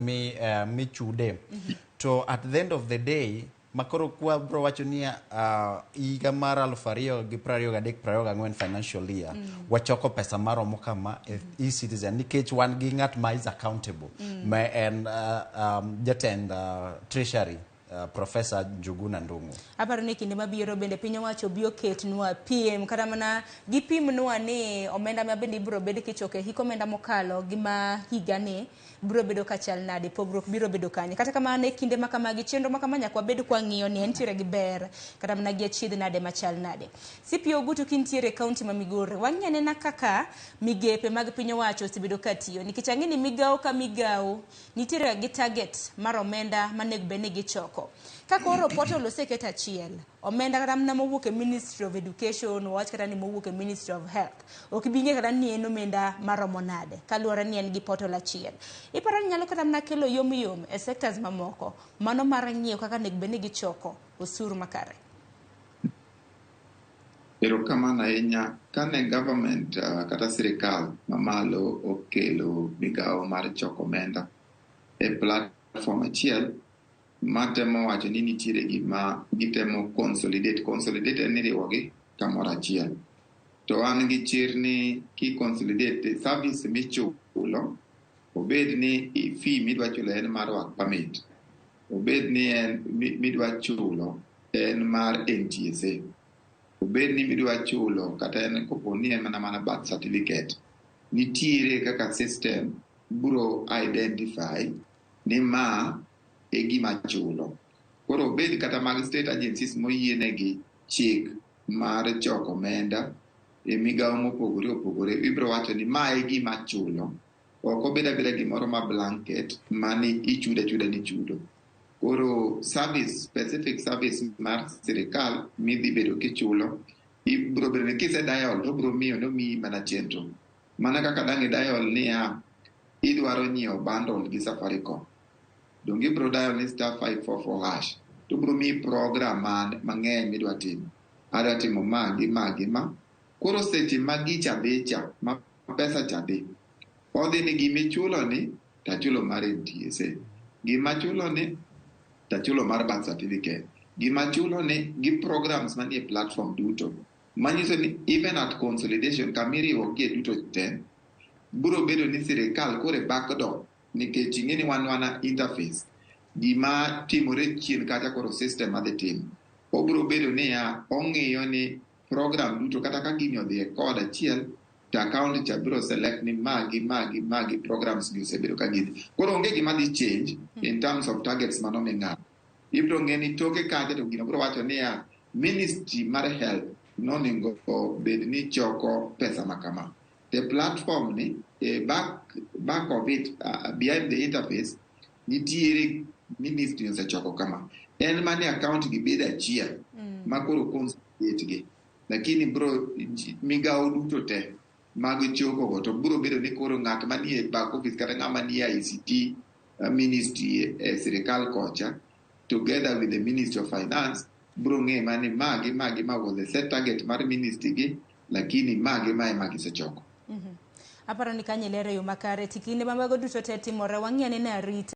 Mi, michude. To at the end of the day, makoro kwabro wacho ni higa mar 2023-24 financial year, wachoko pesa maromo kama e e-citizen, nikech wan gi ng'at ma is accountable, ma en jatend treasury, Professor Njuguna Ndung'u. Aparo ni kinde mabiro bende piny owacho bi oketnwa piem kata mana gipimnwa ni omenda ma bende ibiro bed kichoko e hik omenda mokalo gi ma higani biro bedo ka chal nade, pogruok biro bedo kanye. Kata kamano e kinde ma kamagi, chenro ma kama nyaka wabed kwang'iyo ni entiere gi ber kata mana gi achiedh nade machal nade. CPO Ogutu, kintiere e kaunti ma Migori, wang'i anena kaka migepe mag piny owacho osebedo ka tiyo, nikech ang'e ni migawo ka migawo nitiere gi target mar omenda manego bed ni gichoko. Ka koro portal oseket achiel, omenda kata mana mowuok e Ministry of Education, wawach kata ni mowuok e Ministry of Health, ok ibi ng'eyo kata ni en omenda maromo nade, kaluwore ni en gi portal achiel. Iparo ni nyalo kata mana kelo yom yom e sectors mamoko, mano mar ng'iyo kaka onego bed ni gichoko osuru makare? Erokamano ahinya. Kane government kata sirikal mamalo okelo migawo mar choko omenda e platform achiel, matemo wacho ni nitiere gima gitemo consolidate. Consolidate en ni riwogi kamoro achiel. To an gi chir ni ki consolidate service michulo, obed ni fee midwa chulo en mar work permit, obed ni en midwa chulo en mar NTSA, obed ni midwa chulo kata en kopo ni en mana birth certificate, nitiere kaka system biro identify ni ma e gima chulo. Koro obed kata mag state agencies moyienegi chik mar choko omenda e migawo mopogore opogore, ibiro wacho ni ma e gima chulo. Ok obed abeda gimoro ma blanket mani ichudo achuda ni chudo. Koro service, specific service mar sirikal midhi bedo kichulo, ibiro bedo ni kise dial to obiro miyo nomiyi mana chenro. Mana kaka dang' i dial niya, idwaro nyiewo bundle gi Safaricom. Donge ibiro dial ni *544#, to obiro miyi program man mang'eny midwa timo. Adwa timo ma gi ma gi ma. Koro seche ma gicha dhi cha, ma pesa cha dhi, odhi ni gimichulo ni tachulo mar NTSA. Gima chulo ni tachulo mar birth certificate. Gima chulo ni gi programs manie platform duto. Manyiso ni even at consolidation kamiriwo gie duto te, biro bedo ni sirikal koro e back door, nikech ing'e ni wan wana interface. Gima timore chien kacha koro system madhi timo. Obiro bedo niya, ong'iyo ni program duto kata ka gini odhi e code achiel, to account cha biro select ni magi, magi, magi programs gi osebedo ka gidhi. Koro onge gima dhi change in terms of targets manomi ng'ato. Ibiro ng'e ni toke kacha to gino biro wacho niya, Ministry mar Health nonego bed ni choko pesa ma kama. The platform ni, e back of it, behind the interface, nitiere ministry osechoko kama. En mane account gi bedo achiel ma koro consolidate gi. Lakini bro migawo duto te mag choko go to biro bedo ni koro ng'at manie back office kata ng'ama nie ICT ministry e sirikal kocha together with the Ministry of Finance biro ng'e mani magi magi ma was the set target mar ministry gi, lakini magi ma ema gisechoko. Aparo ni kanyo ilero yo makare. Ti kinde ma mago duto te timore, wang'i anena arita.